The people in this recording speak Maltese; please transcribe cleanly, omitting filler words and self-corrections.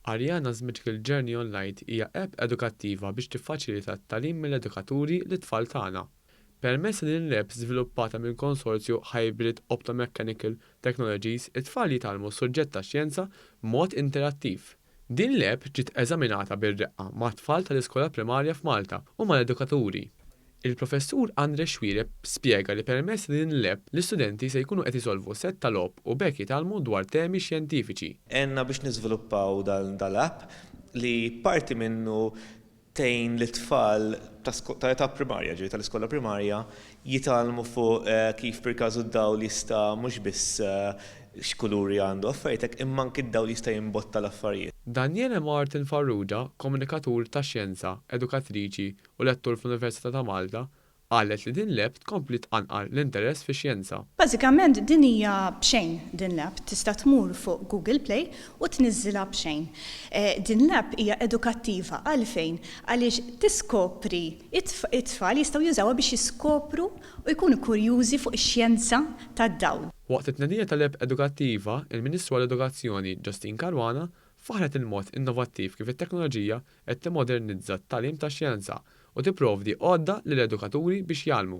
Ariana's Magical Journey on Light hija app edukattiva biex tiffaċilita t-tagħlim mill-edukaturi lit-tfal tagħna. Permezz ta' din l-app żviluppata mill-konsorzju Hybrid Optomechanical Technologies it-tfal jitgħallmu s-suġġett tax-xjenza b'mod interattiv. Din l-app ġiet eżaminata bir-reqqa mat-tfal tal-iskola primarja f'Malta u mal-edukaturi. Il-Professur Andre Xuereb spjega li permezz ta' din l-app l-istudenti se jkunu qed isolvu sett ta' logħob u b'hekk jitgħallmu dwar temi xjentifiċi. Għenna biex niżviluppaw dal-app li parti minnu tgħin lit-tfal ta' età primarja, ġifieri tal-iskola primarja, jitgħallmu fuq kif per każu d-dawl jista' mhux biss x'kuluri għandu affarijiet hekk imma anki d-dawl jista' jimbotta l-affarijiet. Daniele Martin Farrugia, komunikatur tax-xjenza, edukatriċi u lettur fl-Università ta' Malta, qalet li din l-app tkompli tqanqal l-interess fix-xjenza. Bażikament din hija b'xejn din l-app, tista' tmur fuq Google Play u tniżżilha b'xejn. Din l-app hija edukattiva għalfejn? Għaliex tiskopri, it-tfal jistgħu jużawha biex jiskopru u jkunu kurjużi fuq ix-xjenza tad-dawl. Waqt it-tnedija tal-app edukattiva, il-Ministru għall-Edukazzjoni, Justyne Caruana, faħħret il-mod innovattiv kif it-teknoloġija qed timmodernizza t-tagħlim tax-xjenza u tipprovdi għodda lill-edukaturi biex jgħallmu.